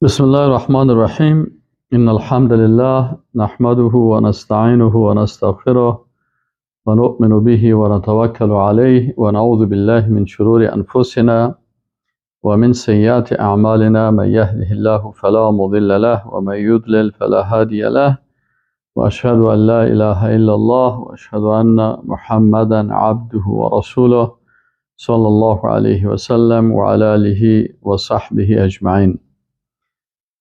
بسم الله الرحمن الرحیم. ان الحمد لله نحمده ونستعینه ونستغفره ونؤمن به ونتوکل علیه ونعوذ بالله من شرور انفسنا ومن سیئات اعمالنا. من یهده الله فلا مضل له ومن یضلل فلا هادی له، واشهد ان لا اله الا الله واشهد ان محمدا عبده ورسوله صلی الله علیه وسلم وعلى آله وصحبه اجمعین.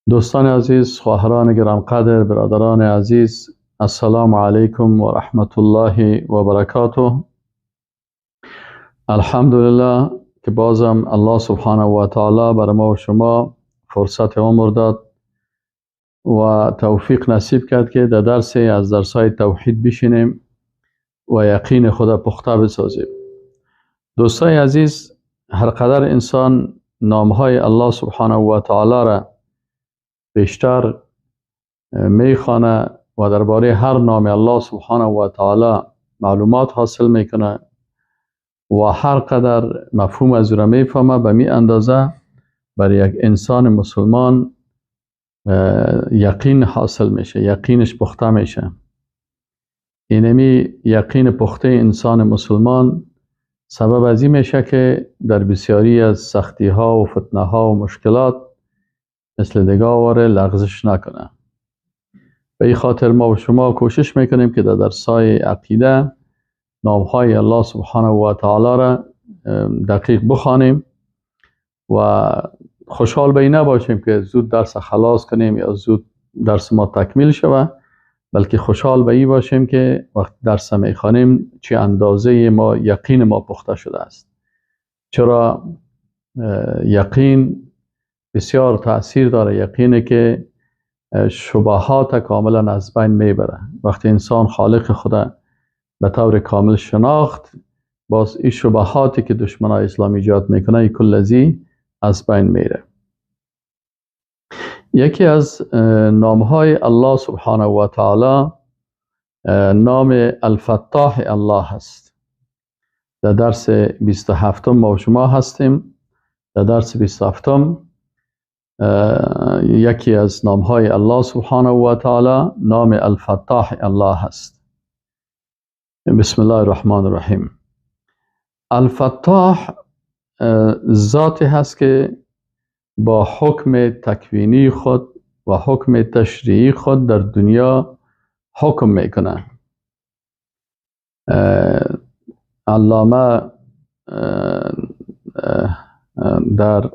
دوستان عزیز، خواهران گرانقدر، برادران عزیز، السلام علیکم و رحمت الله و برکاته. الحمدلله که بازم الله سبحانه و تعالی بر ما و شما فرصت عمر داد و توفیق نصیب کرد که در درس از درس‌های توحید بشینیم و یقین خود پخته بسازیم. دوستای عزیز، هر قدر انسان نامهای الله سبحانه و تعالی را بیشتر میخوانه و درباره هر نام الله سبحانه و تعالی معلومات حاصل میکنه و هر قدر مفهوم از او را میفهمه، به می اندازه برای یک انسان مسلمان یقین حاصل میشه، یقینش پخته میشه. اینمی یقین پخته انسان مسلمان سبب از این میشه که در بسیاری از سختی ها و فتنه ها و مشکلات مثل دیگه لغزش نکنه. به این خاطر ما و شما کوشش میکنیم که در درسای عقیده نامهای الله سبحانه و تعالی را دقیق بخوانیم و خوشحال به این نباشیم که زود درس خلاص کنیم یا زود درس ما تکمیل شود، بلکه خوشحال به این باشیم که وقت درس میخوانیم چه اندازه ما یقین ما پخته شده است. چرا یقین بسیار تأثیر داره، یقینه که شبهات کاملا از بین میبره. وقتی انسان خالق خود به طور کامل شناخت، باز این شبهاتی که دشمنای اسلام ایجاد میکنه این کل از بین میره. یکی از نامهای الله سبحانه و تعالی نام الفتاح الله هست. در درس 27 ما و شما هستیم. در درس 27 یکی از نامهای الله سبحانه و تعالی نام الفتاح الله هست. بسم الله الرحمن الرحیم. الفتاح ذاتی هست که با حکم تکوینی خود و حکم تشریعی خود در دنیا حکم میکنه. علامه در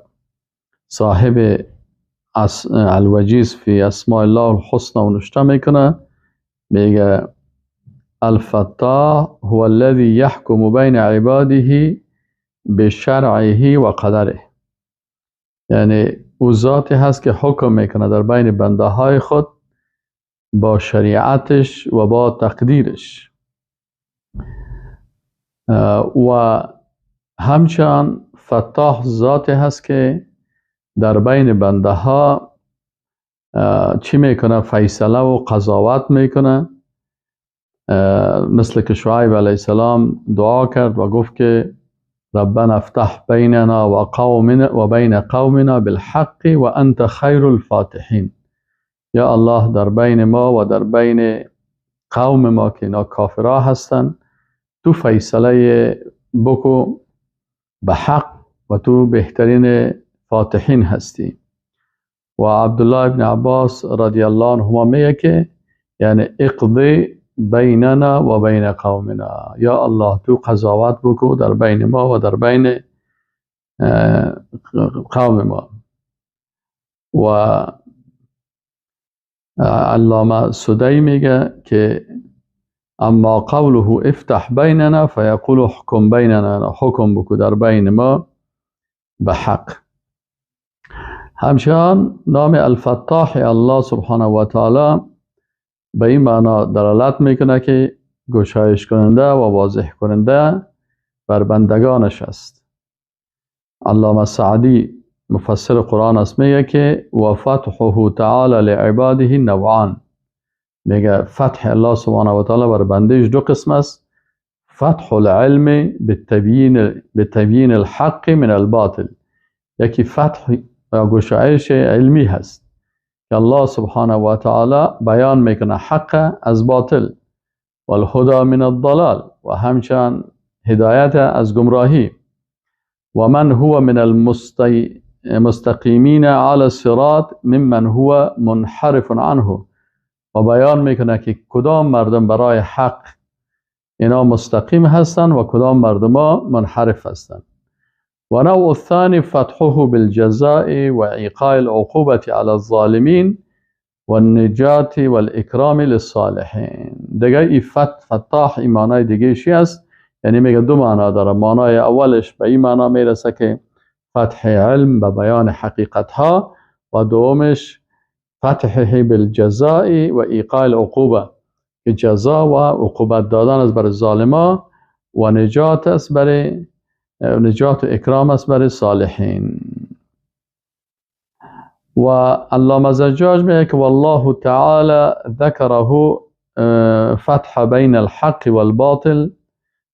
صاحب الوجیز فی اسماء الله الحسنى نوشته میکنه، میگه الفتاح هو الذي يحكم بین عباده بشرعه و قدره. یعنی او ذاتی هست که حکم میکنه در بین بنده های خود با شریعتش و با تقدیرش. و همچنان فتاح ذاتی هست که در بین بنده ها چی میکنه؟ فیصله و قضاوت میکنه. مثل که شعیب علیه السلام دعا کرد و گفت که ربنا افتح بیننا و قومنا و بین قومنا بالحق و انت خیر الفاتحین. یا الله در بین ما و در بین قوم ما که اینا کافرها هستن تو فیصله بکو به حق و تو بهترین فاتحین هستی. و عبدالله ابن عباس رضی الله عنهما میگه که یعنی اقضی بیننا و بین قومنا، یا الله تو قضاوت بکو در بین ما و در بین قوم ما. و علامه سدی میگه که اما قوله افتح بیننا فیقول حکم بیننا، حکم بکو در بین ما به حق. همچنان نام الفتاح الله سبحانه و تعالی به این معنا دلالت میکنه که گشایش کننده و واضح کننده بر بندگانش است. علامه سعدی مفسر قرآن است، میگه که و فتحه تعالی لعباده نوعان. میگه فتح الله سبحانه و تعالی بر بندهش دو قسم است: فتح العلم بالتبیین الحق من الباطل. یکی فتح و گشایش علمی هست که الله سبحانه و تعالی بیان میکنه حق از باطل، والهدى من الضلال، و همچنان هدایت از گمراهی، و من هو من المستقیمین علی الصراط ممن هو منحرف عنه، و بیان میکنه که کدام مردم برای حق اینا مستقیم هستن و کدام مردم ها منحرف هستن. و نوع الثاني فتحه بالجزاء و ایقاع العقوبة على الظالمین والنجات والإکرام للصالحین. دیگه ای فتاح ای معنای دیگه چی است؟ یعنی میگه دو معنا داره. معنای اولش به این معنا میرسه که فتح علم به بیان حقیقت ها، و دومش فتحه بالجزاء و ایقاع العقوبه، که جزا و عقوبت دادن است برای ظالما و نجات است برای نجات و اکرام است برای صالحین. و علامه زجاج میگه که والله تعالی ذکره فتح بین الحق والباطل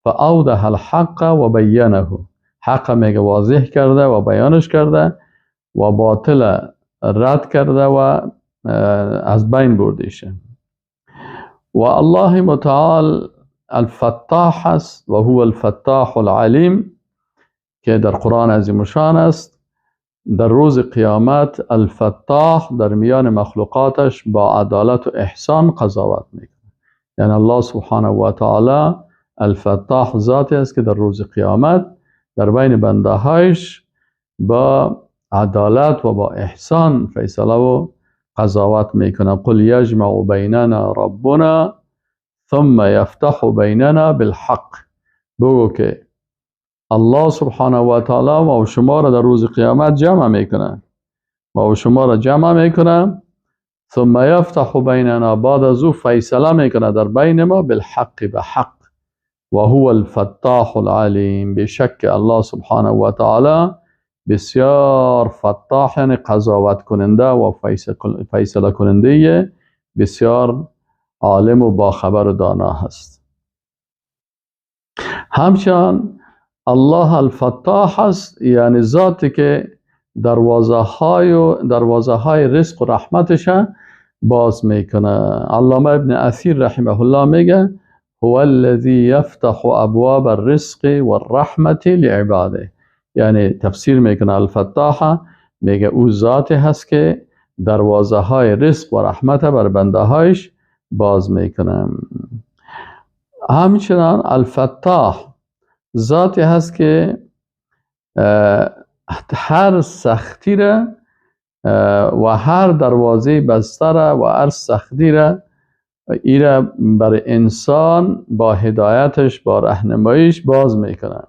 فاوضح الحق و بینه. حق میگه واضح کرده و بیانش کرده و باطل رد کرده و از بین بردیشه. و الله متعال الفتاح است و هو الفتاح العلیم که در قرآن عظیم شان است. در روز قیامت الفتاح در میان مخلوقاتش با عدالت و احسان قضاوت میکنه. یعنی الله سبحانه و تعالی الفتاح ذاتی است که در روز قیامت در بین بنده هایش با عدالت و با احسان فیصله و قضاوت میکنه. قل یجمع بیننا ربنا ثم یفتح بیننا بالحق. بگو که الله سبحانه و تعالی ما و شما را در روز قیامت جمع میکنه، ما و شما را جمع میکنه، ثم یفتح بیننا، بعد از او فیصله میکنه در بین ما، بالحق، به حق، و هو الفتاح العلیم. بشک الله سبحانه و تعالی بسیار فتاح، یعنی قضاوت کننده و فیصله کننده، بسیار عالم و باخبر و دانا هست. همچنان الله الفتاح است، یعنی ذاتی که دروازه های رزق و رحمتش باز میکنه. علامه ابن اثیر رحمه الله میگه هو الذی یفتح ابواب الرزق والرحمة لعباده. یعنی تفسیر میکنه الفتاح، میگه او ذاتی هست که دروازه های رزق و رحمت بر بنده هایش باز میکنه. همچنان الفتاح ذاتی هست که هر سختی را و هر دروازه بسته را و هر سختی را ایره برای انسان با هدایتش، با راهنماییش باز میکنه.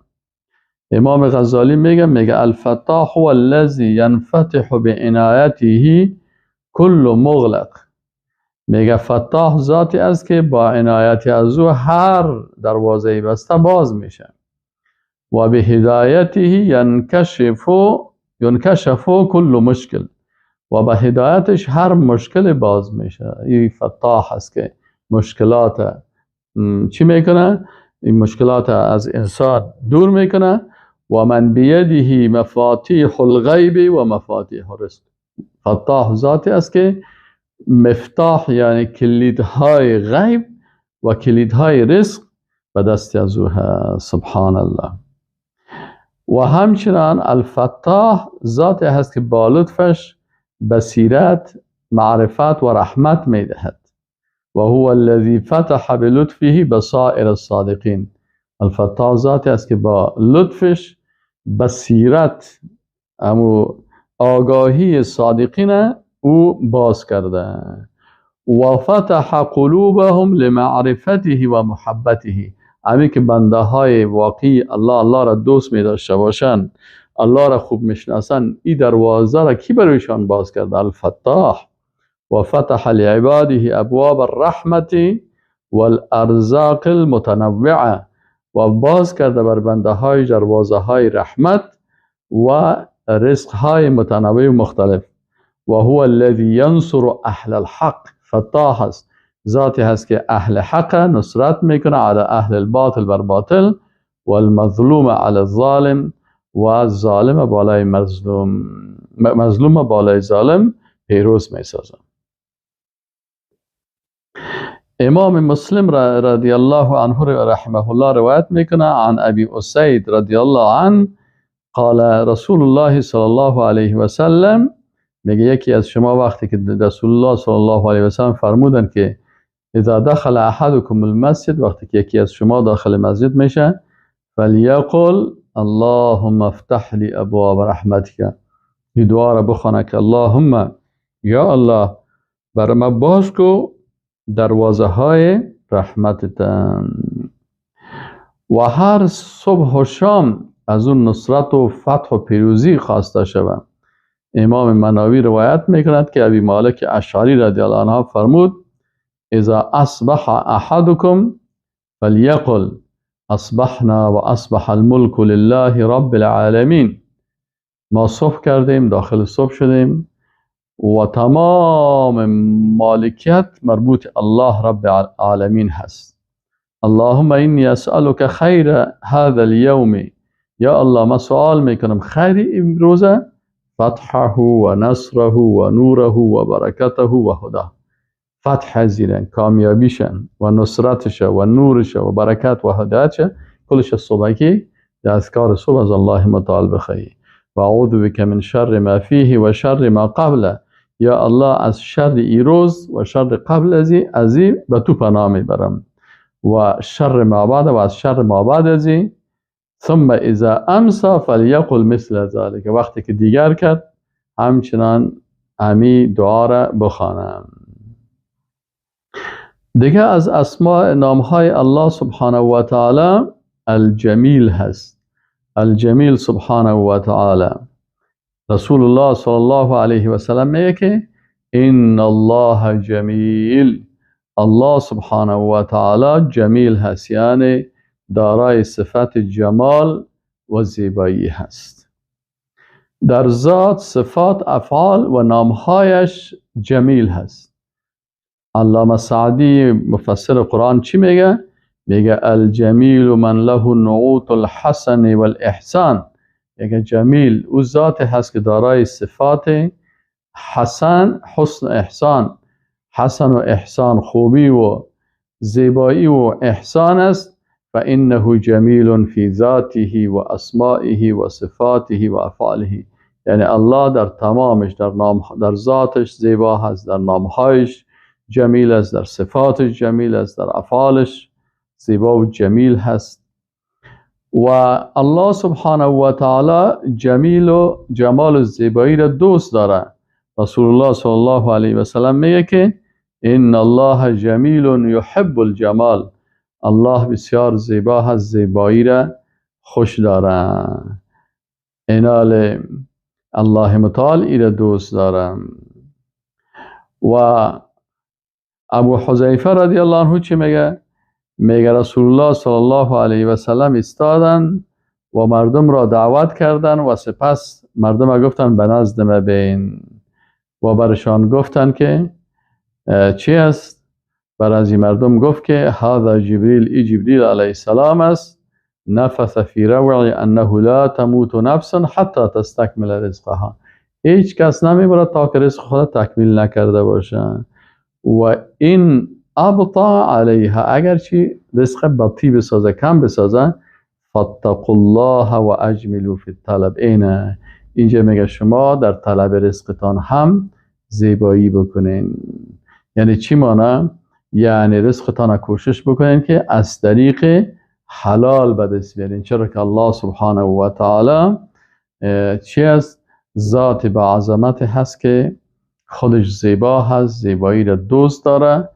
امام غزالی میگه الفتاح هو الذی ینفتح بعنایته کل مغلق. میگه فتاح ذاتی است که با عنایت از او هر دروازه بسته باز میشه. و به هدایته ینکشف کل مشکل، و به هدایتش هر مشکل باز میشه. این فتاح است که مشکلات چی میکنه؟ این مشکلات از انسان دور میکنه. و من بیده مفاتیح الغیب و مفاتیح الرزق. فتاح ذاتی است که مفتاح یعنی کلیدهای غیب و کلیدهای رزق به دست از او هست. سبحان الله. و همچنان الفتاح ذاتی هست که با لطفش بصیرت، معرفت و رحمت میدهد. و هو الذی فتح بلطفه بصائر الصادقین. الفتاح ذاتی است که با لطفش بصیرت، امو آگاهی صادقین او باز کرده. و فتح قلوبهم لمعرفته و محبته. امی که بنده های واقعی الله، الله را دوست می داشته باشن، الله را خوب میشناسن، این دروازه را کی برایشان باز کرده؟ الفتاح. و فتح لعباده ابواب الرحمة والارزاق المتنوعه. و باز کرده بر بنده های دروازه های رحمت و رزق های متنوع و مختلف. و هو الذی ینصر اهل الحق. فتاح است، ذاتی هست که اهل حق نصرت میکنه علی اهل الباطل، بر باطل، والمظلوم علی الظالم، و ظالم بالای مظلوم، مظلوم بالای ظالم پیروز میسازه. امام مسلم رضی الله عنه رحمه الله روایت میکنه عن ابی اسید رضی الله عنه قال رسول الله صلی الله علیه و سلم، میگه یکی از شما وقتی که رسول الله صلی الله علیه و سلم فرمودن که اذا دخل احدكم المسجد، وقتی که یکی از شما داخل مسجد میشه، فلیقل اللهم افتح لی ابواب رحمتک، این دعا را بخونه که اللهم یا الله بر ما باز کو دروازه های رحمتت، و هر صبح و شام از اون نصرت و فتح و پیروزی خواسته شود. امام مناوی روایت میکند که ابی مالک اشعری رضی الله عنه فرمود اذا اصبح احدكم فلیقل اصبحنا و اصبح الملک لله رب العالمین. ما صبح کردیم، داخل صبح شدیم و تمام مالکیت مربوط الله رب العالمین هست. اللهم انی اسألک خیر هذا اليوم، یا الله ما سوال میکنم خیر امروزه، فتحه و نصره و نوره و برکته و هداه، فتح زیرن، کامیابیشن و نصرتش و نورش و برکت و هدایتش، کلش صبحی در اذکار صبح از الله متعال بخواهی. و اعوذ بک من شر ما فیه و شر ما قبله، یا الله از شر ایروز و شر قبل ازی به تو پناه میبرم، و شر ما بعد و از شر ما بعد ازی. ثم اذا امسى فلیقل مثل ذلك، وقتی که دیگر کرد همچنان امی دعا را بخوانم. دیگه از اسماء نامهای الله سبحانه و تعالی الجمیل هست. الجمیل سبحانه و تعالی، رسول الله صلی الله علیه و سلم میگه که ان الله جمیل، الله سبحانه و تعالی جمیل هست، یعنی دارای صفت جمال و زیبایی هست. در ذات، صفات، افعال و نامهایش جمیل هست. علامه سعدی مفسر قرآن چی میگه؟ میگه الجمیل من له نعوت الحسن والاحسان، میگه جمیل او ذات هست که دارای صفات حسن، حسن احسان، حسن و احسان، خوبی و زیبایی و احسان است. فانه جمیل فی ذاته و اسمائه و صفاته و افعاله، یعنی الله در تمامش، در نام، در ذاتش زیبا هست، در نامهایش جمیل است، در صفاتش جمیل است، در افعالش زیبا و جمیل هست. و الله سبحانه و تعالی جمیل و جمال و زیبایی را دوست داره. رسول الله صلی الله علیه و سلم میگه که ان الله جمیل یحب الجمال، الله بسیار زیبا هست، زیبایی را خوش داره. اینال الله متعال ای را دوست داره. و ابو حذیفه رضی الله عنه چی میگه؟ میگه رسول الله صلی الله علیه و سلم ایستادن و مردم را دعوت کردن و سپس مردم گفتن به نزد ما بین و برشان گفتن که چی است؟ بر از مردم گفت که هذا جبریل، ای جبریل علیه السلام است، نفث فی روعی انه لا تموت نفس حتی تستکمل رزقها، هیچ کس نمیبره تا که رزق خود تکمیل نکرده باشه. و این ابطا علیها، اگرچه رزق بطی بسازه، کم بسازه، فاتقوا الله و اجملوا فی الطلب. اینه اینجا میگه شما در طلب رزقتان هم زیبایی بکنین. یعنی چی معنی؟ یعنی رزقتان کوشش بکنین که از طریق حلال به دست بیارین، چرا که الله سبحانه و تعالی چی است؟ ذات با عظمت هست که خودش زیبا هست، زیبایی را دوست داره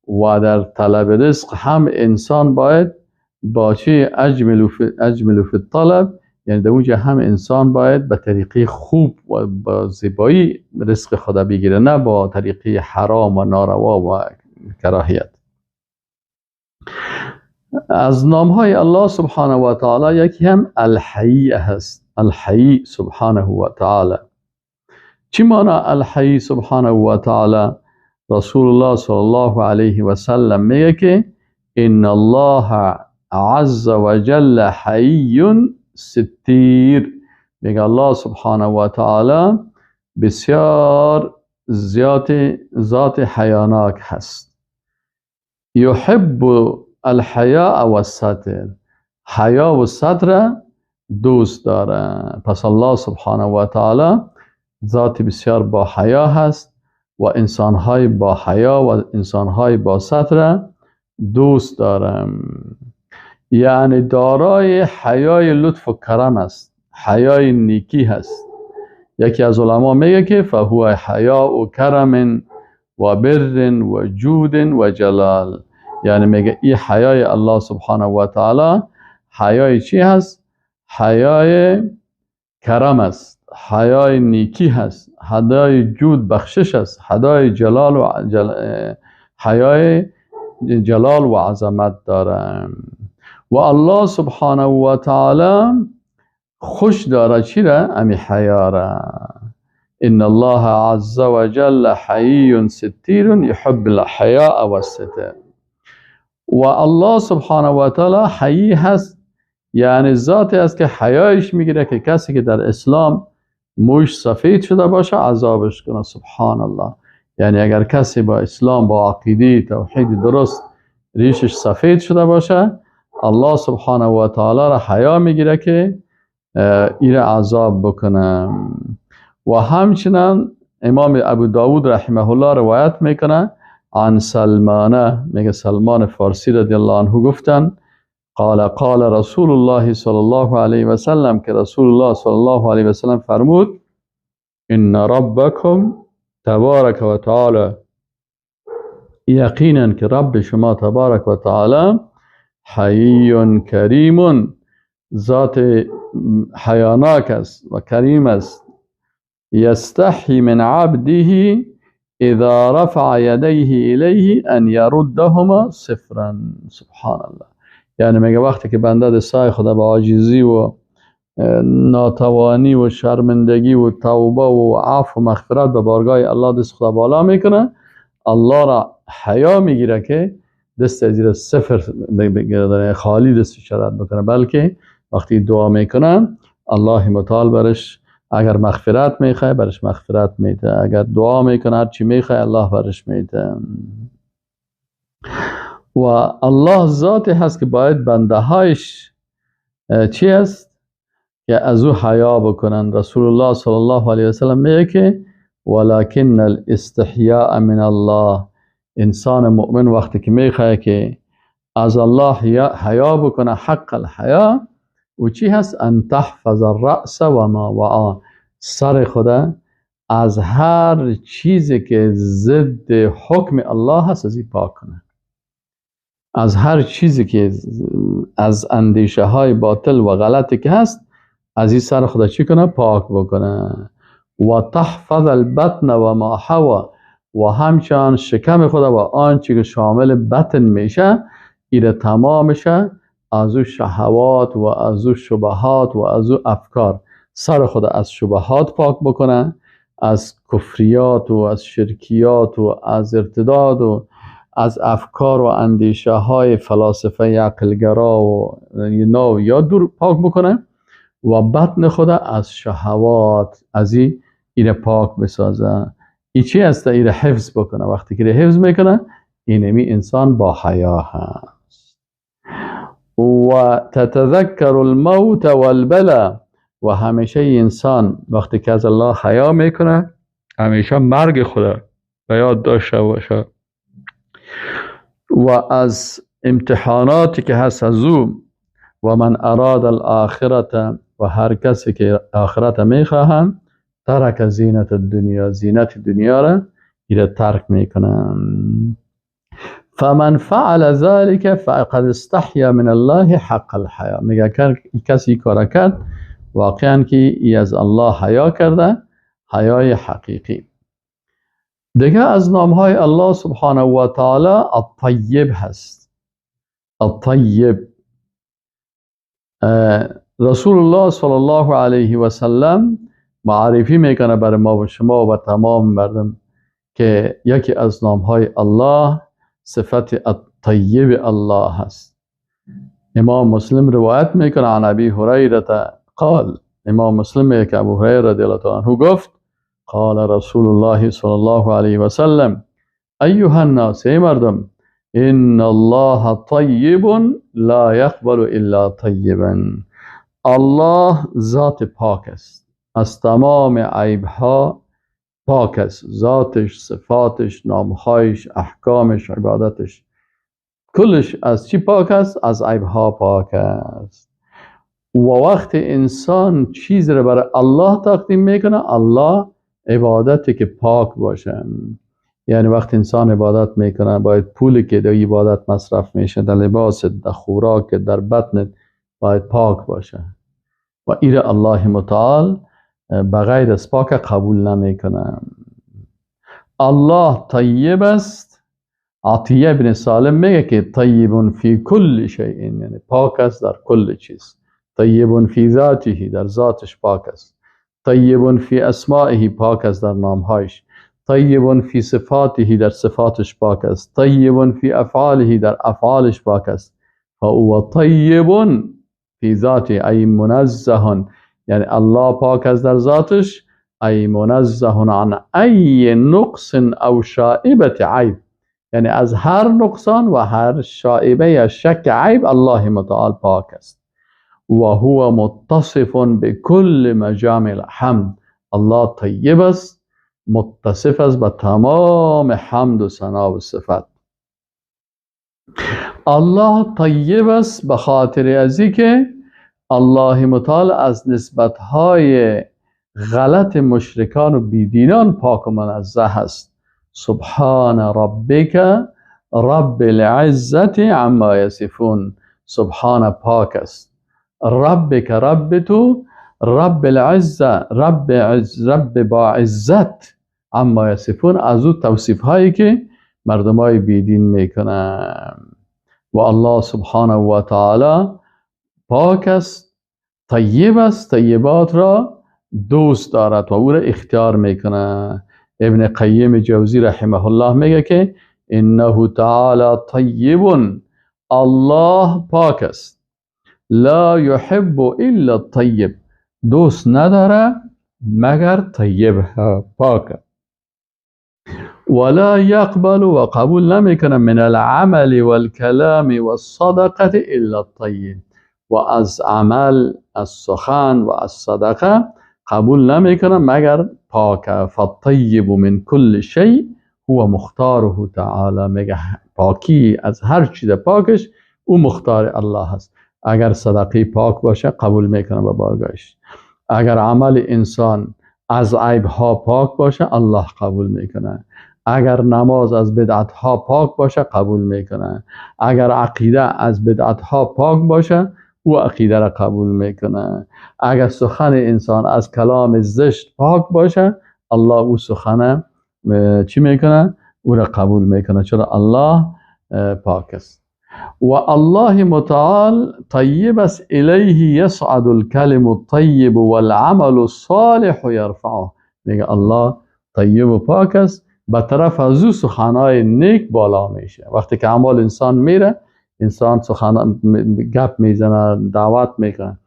و در طلب رزق هم انسان باید با چی؟ اجمل فی الطلب، یعنی در اونجا هم انسان باید به طریقه خوب و با زیبایی رزق خدا بگیره، نه با طریقه حرام و ناروا و کراهیت. از نامهای الله سبحانه و تعالی یکی هم الحی هست. الحی سبحانه و تعالی. چی معنی الحی سبحانه و تعالی؟ رسول الله صلی الله علیه و سلم میگه که ان الله عز وجل حی ستیر، میگه الله سبحانه و تعالی بسیار زیاد ذات حیاناک هست. یحب الحیاء والستر، حیا و ستر دوست داره. پس الله سبحانه و تعالی ذات بسیار با حیا هست و انسانهای با حیا و انسانهای با ستر دوست داره. یعنی دارای حیای لطف و کرم است، حیای نیکی هست. یکی از علما میگه که فهو حیاء و کرم و بر و جود و جلال. یعنی میگه این حیای الله سبحانه و تعالی حیای چی هست؟ حیای کرم است، حیای نیکی هست، حیای جود بخشش است، حیای جلال و حیای جلال و عظمت داره. و الله سبحانه و تعالی خوش داره چی را؟ امی حیا را. ان الله عز وجل حیی ستیر یحب الحیاء والستر. و الله سبحانه و تعالی حیی هست، یعنی ذاتی است که حیایش میگیره که کسی که در اسلام موش سفید شده باشه عذابش کنه. سبحان الله. یعنی اگر کسی با اسلام با عقیده توحید درست ریشش سفید شده باشه، الله سبحانه و تعالی را حیا میگیره که ایره عذاب بکنه. و همچنان امام ابو داود رحمه الله روایت میکنه عن سلمانه، میگه سلمان فارسی رضی الله عنه گفتن قال قال رسول الله صلی الله علیه و سلم، که رسول الله صلی الله علیه و سلم فرمود ان ربکم تبارک و تعالی، یقینا که رب شما تبارک و تعالی حیی کریم، ذات حیاناک است و کریم است. یستحی من عبده اذا رفع یدیه الیه ان یردهما صفرا. سبحان الله. یعنی میگه وقتی که بنده دستای خدا با عاجزی و ناتوانی و شرمندگی و توبه و عفو و مغفرت به بارگاه الله دست خدا بالا میکنه، الله را حیا میگیره که دست زیر صفر بگیره، خالی دستش رد بکنه، بلکه وقتی دعا میکنه الله متعال برش اگر مغفرت میخواه برش مغفرت میده، اگر دعا میکنه هر چی میخواه الله برش میده. و الله ذاتی هست که باید بنده هایش چی است؟ که از او حیا بکنن. رسول الله صلی الله علیه وسلم میگه که ولکن الاستحیاء من الله. انسان مؤمن وقتی که میخواه که از الله حیا بکنه، حق الحیا و چی هست؟ ان تحفظ الرأس و ما وعا، سر خدا از هر چیزی که ضد حکم الله هست از این پاک کنه، از هر چیزی که از اندیشه های باطل و غلطی که هست از این سر خدا چی کنه؟ پاک بکنه. و تحفظ البطن و ما حوا، و همچنان شکم خدا و آنچه که شامل بطن میشه ایره تمامشه از او شهوات و از او شبهات و از او افکار، سر خدا از شبهات پاک بکنه، از کفریات و از شرکیات و از ارتداد و از افکار و اندیشه های فلاسفه عقلگرا و نو یا دور پاک بکنه، و بطن خدا از شهوات از این پاک بسازه. این چی هست؟ این حفظ بکنه. وقتی که حفظ میکنه اینمی انسان با حیا هست. و تتذکر الموت والبلا، و همیشه انسان وقتی که از الله حیا میکنه همیشه مرگ خدا به یاد داشته باشه و از امتحاناتی که هست از او. و من اراد الاخرة، و هر کسی که آخرت میخواهند ترک زینت الدنیا، زینت دنیا را ایره ترک میکنن. فمن فعل ذلك فقد استحیا من الله حق الحیا. میگه کسی کار کرد واقعا که ای از الله حیا کرده، حیای حقیقی. دیگه از نامهای الله سبحانه و تعالی الطیب هست. الطیب، رسول الله صلی الله علیه و سلم معرفی میکنه بر ما و شما و تمام مردم که یکی از نامهای الله صفت الطیب الله هست. امام مسلم روایت میکنه عن ابی هریره قال امام مسلم میگه که ابو هریره رضی الله تعالی عنه گفت قال رسول الله صلی الله علیه و سلم ایها الناس، ای مردم، ان الله طیب لا یقبل الا طیبا. الله ذات پاک است، از تمام عیبها پاک است، ذاتش، صفاتش، نامهایش، احکامش، عبادتش، کلش از چی پاک است؟ از عیبها پاک است. و وقت انسان چیز را برای الله تقدیم میکنه، الله عبادتی که پاک باشه. یعنی وقت انسان عبادت میکنه باید پولی که در عبادت مصرف میشه، در لباس، در خوراک، در بطن، باید پاک باشه. و ایره الله متعال بغیر از پاک قبول نمیکنه. الله طیب است. عطیه بن سالم میگه که طیب فی کل شیء، یعنی پاک است در کل چیز. طیب فی ذاته، در ذاتش پاک است. طیب فی اسمائه، پاک است در نامهایش. طیب فی صفاته، در صفاتش پاک است. طیب فی افعاله، در افعالش پاک است. فهو طیب فی ذاته ای منزه، یعنی الله پاک است در ذاتش، ای منزه عن ای نقص او شائبه عیب، یعنی از هر نقصان و هر شائبه یا شک عیب الله متعال پاک است. و هو متصف بكل مجامع الحمد، الله طیب است، متصف است به تمام حمد و ثنا و صفت. الله طیب است به خاطر ازی که الله متعال از نسبت‌های غلط مشرکان و بیدینان پاک و منزه است. سبحان ربک رب العزة عما یصفون. سبحان پاک است، ربک رب تو، رب العزة رب عز، رب با عزت، عما یصفون از او توصیف هایی که مردم های بیدین میکنن. و الله سبحانه و تعالی پاک است، طیب است، طیبات را دوست دارد و او را اختیار میکنه. ابن قیم جوزی رحمه الله میگه که انه تعالی طیب، الله پاک است، لا یحب الا الطیب، دوست نداره مگر طیب پاک. ولا يقبل و قبول نمیکنه من العمل والکلام والصدقه الا الطیب، و از عمل، از سخن و از صدقه قبول نمیکنه مگر پاک. فالطیب من کل شیء هو مختاره تعالی، میگه پاکی از هر چیز پاکش او مختار الله هست. اگر صدقه پاک باشه قبول میکنه به بارگاهش، اگر عمل انسان از عیب ها پاک باشه الله قبول میکنه، اگر نماز از بدعت ها پاک باشه قبول میکنه، اگر عقیده از بدعت ها پاک باشه او عقیده را قبول میکنه، اگر سخن انسان از کلام زشت پاک باشه الله او سخن چی میکنه؟ او را قبول میکنه، چرا الله پاک است. و الله متعال طیب است، الیه یصعد الکلم الطیب والعمل الصالح یرفعه. میگه الله طیب و پاک است، به طرف از او سخنهای نیک بالا میشه. وقتی که اعمال انسان میره، انسان سخن گپ میزنه، دعوت میکنه،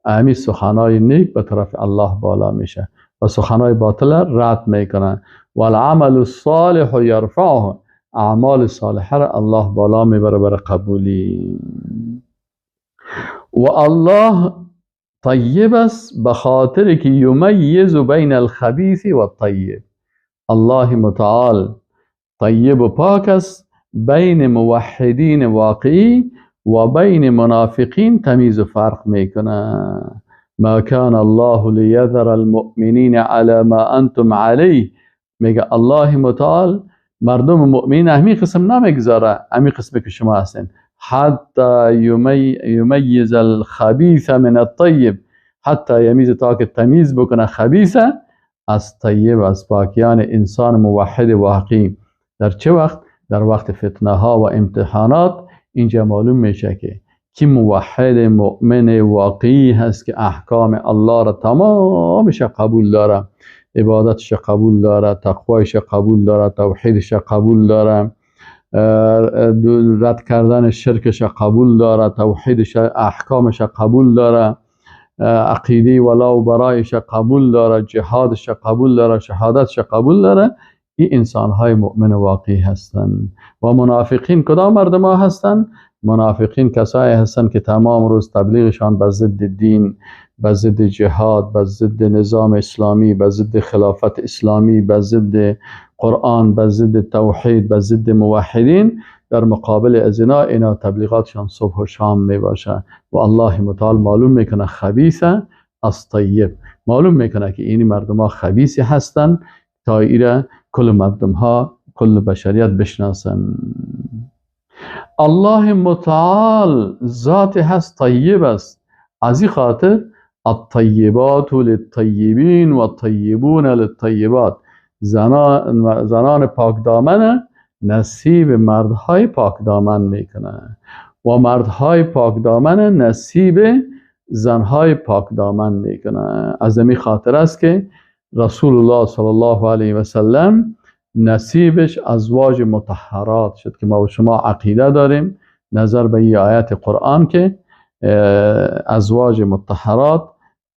همین سخنهای نیک به طرف الله بالا میشه و سخنهای باطل رد میکنه. والعمل الصالح یرفعه، اعمال صالحه را الله بالا میبره برای قبولی. و الله طیب است به خاطر که یمیز بین الخبیث و الطیب. الله متعال طیب و پاک است، بین موحدین واقعی و بین منافقین تمیز و فرق میکنه. ما کان الله لیذر المؤمنین علی ما انتم علیه. میگه الله متعال مردم مؤمنین همین قسم نمیگذاره، همین قسمی که شما هستین، حتی یمیز الخبیث من الطیب، حتی یمیز تا که تمیز بکنه خبیث از طیب، از پاکیان انسان موحد واقعی. در چه وقت؟ در وقت فتنه ها و امتحانات. اینجا معلوم میشه که کی موحد مؤمن واقعی هست که احکام الله را تمامش قبول داره، عبادتش قبول داره، تقوایش قبول داره، توحیدش قبول داره، رد کردن شرکش قبول داره، توحیدش، احکامش قبول داره، عقیده ولا و برایش قبول داره، جهادش قبول داره، شهادتش قبول داره، این انسان های مؤمن واقعی هستند. و منافقین کدام مردم ها هستند؟ منافقین کسایی هستند که تمام روز تبلیغشان به ضد دین، به ضد جهاد، به ضد نظام اسلامی، به ضد خلافت اسلامی، به ضد قرآن، به ضد توحید، به ضد موحدین، در مقابل از اینا تبلیغاتشان صبح و شام می باشه. و الله متعال معلوم میکنه خبیث از طیب، معلوم میکنه که این مردم ها خبیثی هستند تا ایره کل مردم ها، کل بشریت بشناسن. الله متعال ذات هست، طیب است. از این خاطر الطیبات للطیبین و الطیبون للطیبات، زنان پاک دامن نصیب مردهای پاک دامن میکنه و مردهای پاک دامن نصیب زنهای پاک دامن میکنه. از این خاطر است که رسول الله صلی الله علیه و سلم نصیبش ازواج مطهرات شد که ما و شما عقیده داریم نظر به این آیت قرآن که ازواج مطهرات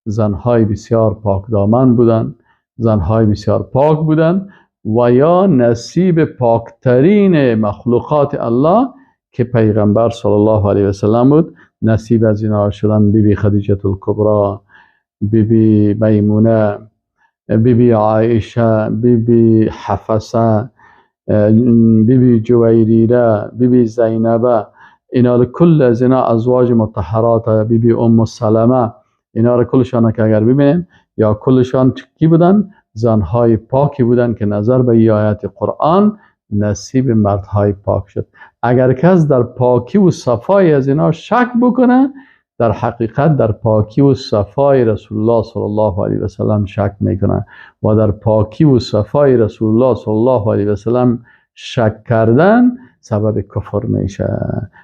زنهای بسیار پاک دامن بودن، زنهای بسیار پاک بودن و یا نصیب پاکترین مخلوقات الله که پیغمبر صلی الله علیه و سلم بود، نصیب از اینها شدن. بی بی خدیجه الکبرا، بی بی میمونه، بی بی عایشه، بی بی حفصه، بی بی جویریره، بی بی زینبه، اینا کل از اینا ازواج مطهرات، بی بی ام سلمه، اینا را کلشان که اگر ببینیم یا کلشان کی بودن؟ زنهای پاکی بودن که نظر به ای آیت قرآن نصیب مردهای پاک شد. اگر کس در پاکی و صفای از اینا شک بکنه، در حقیقت در پاکی و صفای رسول الله صلی الله علیه و سلم شک میکنه و در پاکی و صفای رسول الله صلی الله علیه و سلم شک کردن سبب کفر میشه.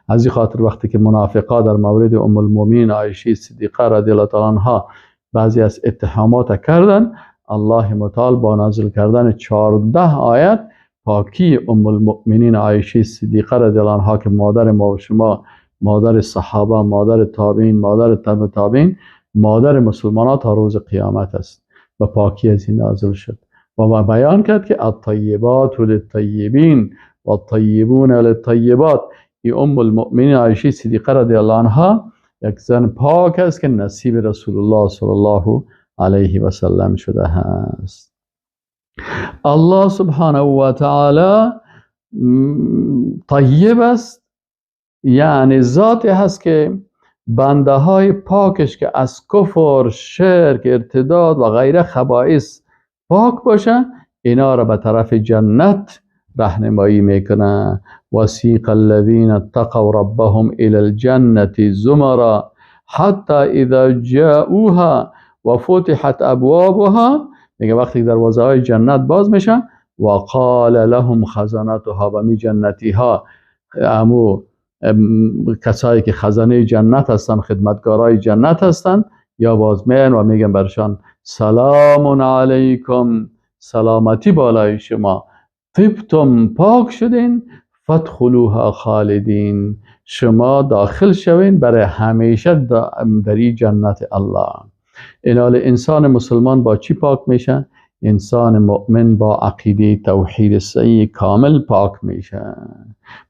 از این خاطر وقتی که منافقا در مورد ام المؤمنین عایشه صدیقه رضی الله تعالی عنها بعضی از اتهامات کردن، الله متعال با نازل کردن 14 آیت پاکی ام المؤمنین عایشه صدیقه رضی الله عنها که مادر ما و شما، مادر صحابه، مادر تابعین، مادر تبع تابعین، مادر مسلمانان تا روز قیامت است، و پاکی از این نازل شد و بیان کرد که الطیبات للطیبین و الطیبون للطیبات. ای ام المؤمنین عایشه صدیقه رضی الله عنها یک زن پاک است که نصیب رسول الله صلی الله علیه و سلم شده است. الله سبحانه و تعالی طیب است، یعنی ذاتی هست که بنده های پاکش که از کفر، شرک، ارتداد و غیره خبائث پاک باشه، اینا را به طرف جنت راهنمایی میکنه. وسیق الذین اتقوا ربهم الى الجنة زمرا حتی اذا جاءوها و فتحت ابوابها. میگه وقتی دروازه های جنت باز میشه، و قال لهم خزنتها، و می جنتی ها، امو کسایی که خزانه جنت هستن، خدمتگارای جنت هستن، یا باز میان و میگن برشان سلام علیکم، سلامتی بالای شما، طبتم، پاک شدین، فادخلوها خالدین، شما داخل شوین برای همیشه در این جنت الله. اینال انسان مسلمان با چی پاک میشه؟ انسان مؤمن با عقیده توحید صحیح کامل پاک میشه.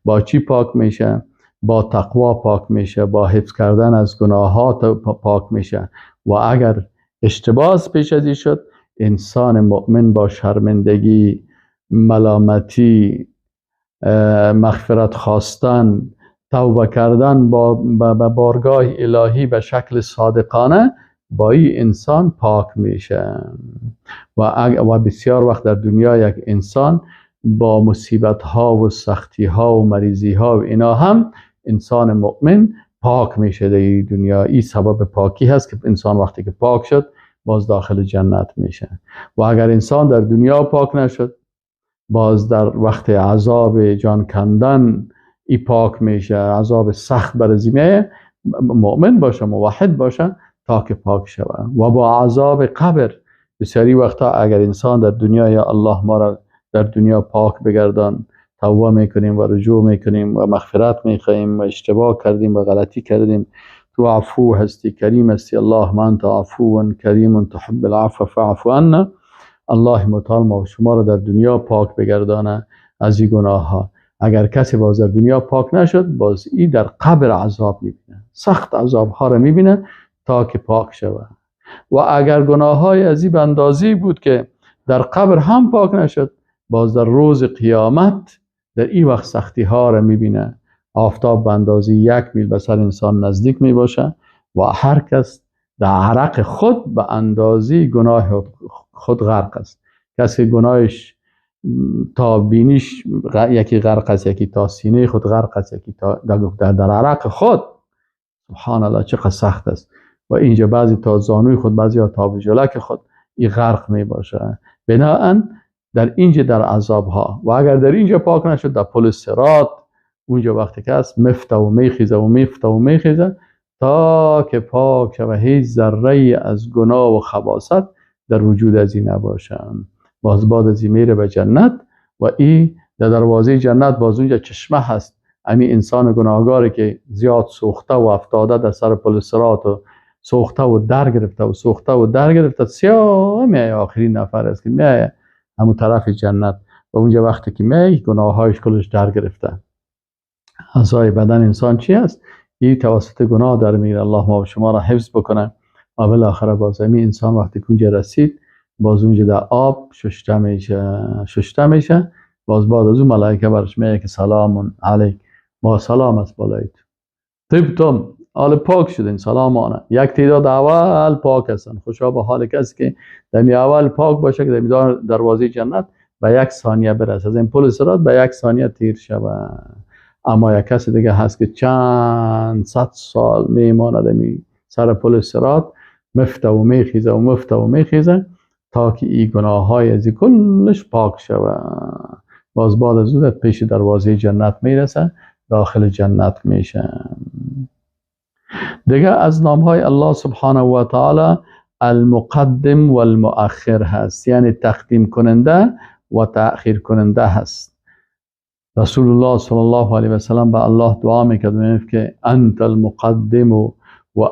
با چی پاک میشه؟ با تقوا پاک میشه، با حفظ کردن از گناهات پاک میشه. و اگر اشتباه پیش از شد، انسان مؤمن با شرمندگی، ملامتی، مغفرت خواستن، توبه کردن با بارگاه الهی به شکل صادقانه، با این انسان پاک میشه. و بسیار وقت در دنیا یک انسان با مصیبت ها و سختی ها و مریضی ها و اینا هم انسان مؤمن پاک میشه در این دنیا. این سبب پاکی هست که انسان وقتی که پاک شد باز داخل جنت میشه. و اگر انسان در دنیا پاک نشد، باز در وقت عذاب جان کندن ای پاک میشه، عذاب سخت بر زمین مؤمن باشه، موحد باشه تا که پاک شود. و با عذاب قبر بسیاری وقتا اگر انسان در دنیا، یا الله ما را در دنیا پاک بگردان، توبه میکنیم و رجوع میکنیم و مغفرت میخواییم و اشتباه کردیم و غلطی کردیم، تو عفو هستی، کریم هستی. اللهم انت عفو کریم تحب العفو فاعف عنا. الله متعال ما و شما را در دنیا پاک بگردانه از این گناه ها. اگر کسی باز در دنیا پاک نشد، باز ای در قبر عذاب میبینه، سخت عذاب ها را میبینه تا که پاک شود. و اگر گناه های از این اندازی بود که در قبر هم پاک نشد، باز در روز قیامت در این وقت سختی ها را میبینه. آفتاب به اندازه 1 میل به سر انسان نزدیک میباشه و هر کس در عرق خود به اندازه گناه خود غرق است. کسی گناهش تا بینیش یکی غرق است، یکی تا سینه خود غرق است، یکی تا در عرق خود. سبحان الله چقدر سخت است. و اینجا بعضی تا زانوی خود، بعضی تا بجلک خود این غرق می باشه. بناهن در اینجا در عذاب ها. و اگر در اینجا پاک نشد، در پل صراط اونجا وقتی که است مفته و میخیزه و میفته و میخیزه تا که پاک شود، هیچ ذره از گناه و خباثت در وجود از این نباشه. باز بعد از این میره به جنت و این در دروازه جنت باز اونجا چشمه هست. امی انسان گناهگاری که زیاد سوخته و افتاده در سر پل صراط و سوخته و در گرفته و سوخته و در گرفته، سیاه میایه، آخرین نفر است که میایه همون طرف جنت. و اونجا وقتی که میایه گناههایش کلش در گرفته. اعضای بدن انسان چی است؟ این توسط گناه در میگیره. الله ما و شما را حفظ بکنه. و بالاخره باز امی انسان وقتی که اونجا رسید، باز اونجا در آب ششته میشه، ششته میشه. باز بعد از اون ملائکه برش میگه که سلام علیک، ما سلام است بالای تو، طبتم، حال پاک شدین، سلام آنه. یک تعداد اول پاک هستن. خوشا به حال کسی که دمی اول پاک باشه که دمی دروازه جنت به 1 ثانیه برسه، از این پل صراط به 1 ثانیه تیر شوه. اما یک کسی دیگه هست که چند صد سال میماند دمی سر پل صراط، مفته و میخیزه و مفته و میخیزه تا که این گناه های از کلش پاک شوه. باز بعد از اون پیش دروازه جنت میرسه، داخل جنت میشه. دیگه از نام های الله سبحانه و تعالی المقدم والمؤخر هست، یعنی تقدیم کننده و تأخیر کننده هست. رسول الله صلی الله علیه و سلم به الله دعا میکرد، میگفت که انت المقدم و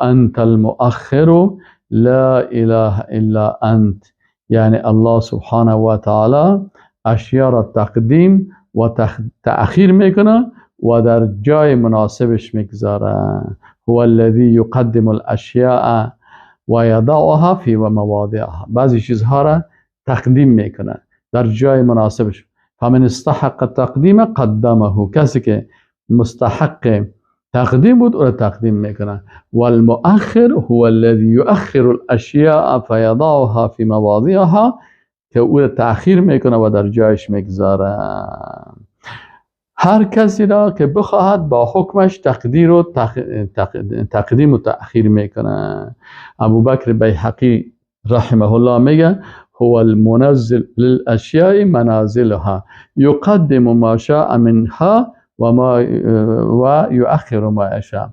انت المؤخر لا اله الا انت. یعنی الله سبحانه و تعالی اشیا را تقدیم و تأخیر میکنه و در جای مناسبش میگذاره. هو الذی یقدم الاشیاء و یضعها فی مواضعها. بعضی چیزها را تقدیم میکنه در جای مناسبش. فمن استحق تقدیم قدمه، کسی که مستحق تقدیم بود او را تقدیم میکنه. والمؤخر هو الذی یؤخر الاشیاء فیضعها فی مواضعها، که او را تأخیر میکنه و در جایش میگذاره. هر کسی را که بخواهد با حکمش تقدیر و تقدیم و تأخیر میکنه. ابوبکر بیهقی رحمه الله میگه هو المنزل للاشیاء منازلها یقدم ما شاء منها و ما و یؤخر ما یشاء.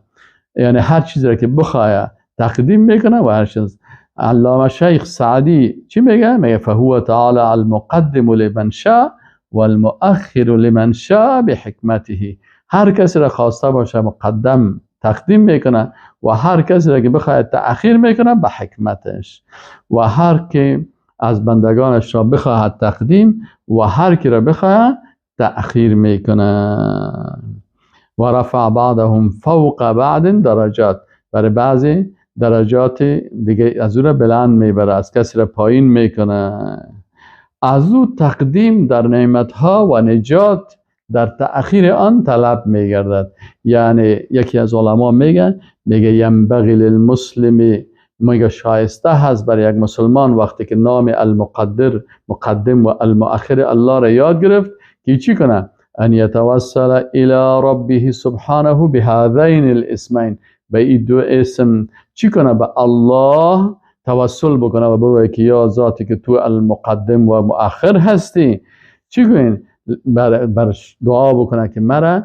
یعنی هر چیزی را که بخواه تقدیم میکنه و هر چیز. علامه شیخ سعدی چی میگه؟ میگه فهو تعالی المقدم لمن شاء والمؤخر لمن شاء بحکمته. هر کسی را خواسته باشه مقدم تقدیم میکنه و هر کسی را که بخواد تأخیر میکنه به حکمتش. و هر که از بندگانش را بخواهد تقدیم و هر کی را بخواهد تأخیر میکنه. و رفع بعضهم فوق بعض درجات، برای بعضی درجات دیگه از او را بلند میبره، از کسی را پایین میکنه. از او تقدیم در نعمتها و نجات در تأخیر آن طلب میگردد. یعنی یکی از علما میگه ینبغی للمسلم، میگه شایسته هست برای یک مسلمان وقتی که نام المقدر مقدم و المؤخر الله را یاد گرفت که چی کنه؟ ان یتوسل الی ربه سبحانه بهذین الاسمین، به این دو اسم چی کنه؟ به الله توسل بکنه و بگه که یا ذاتی که تو المقدم و مؤخر هستی، چی کنین؟ برش دعا بکنه که مرا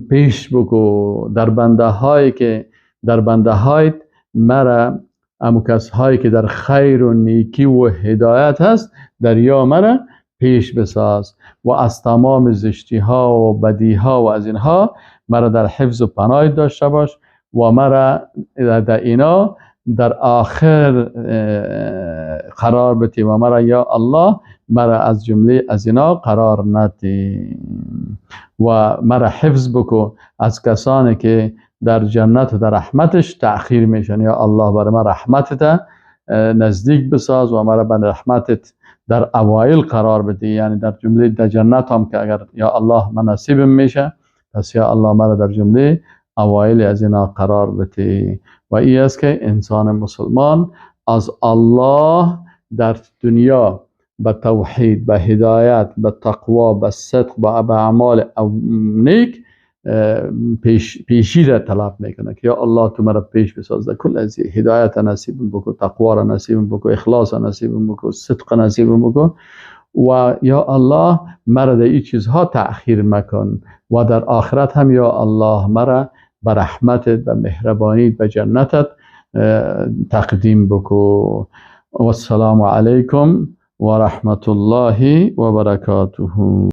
پیش بکو در بنده هایی که در بنده هایت، مرا امو کس هایی که در خیر و نیکی و هدایت هست در یا مرا پیش بساز و از تمام زشتی ها و بدی ها و از اینها مرا در حفظ و پناه داشته باش و مرا در اینا در آخر قرار بتی و مرا یا الله مرا از جمله از اینا قرار ندی و مرا حفظ بکو از کسانی که در جنت و در رحمتش تأخیر میشن. یا الله برای من رحمتت نزدیک بساز و مرا به رحمتت در اوایل قرار بده، یعنی در جمله در جنت هم که اگر یا الله من نصیبم میشه، پس یا الله مرا در جمله اوایل از اینا قرار بده. و این است که انسان مسلمان از الله در دنیا به توحید، به هدایت، به تقوا، به صدق، به اعمال نیک پیشی را طلب میکنه که یا الله تو مرا پیش بساز، در کل از هدایت نصیبم بکو، تقوا را نصیبم بکو، اخلاص نصیبم بکو، صدق نصیبم بکو و یا الله مرا در این چیزها تأخیر مکن و در آخرت هم یا الله مرا به رحمتت، به مهربانیت، به جنتت تقدیم بکو. و السلام علیکم و رحمت الله و برکاته.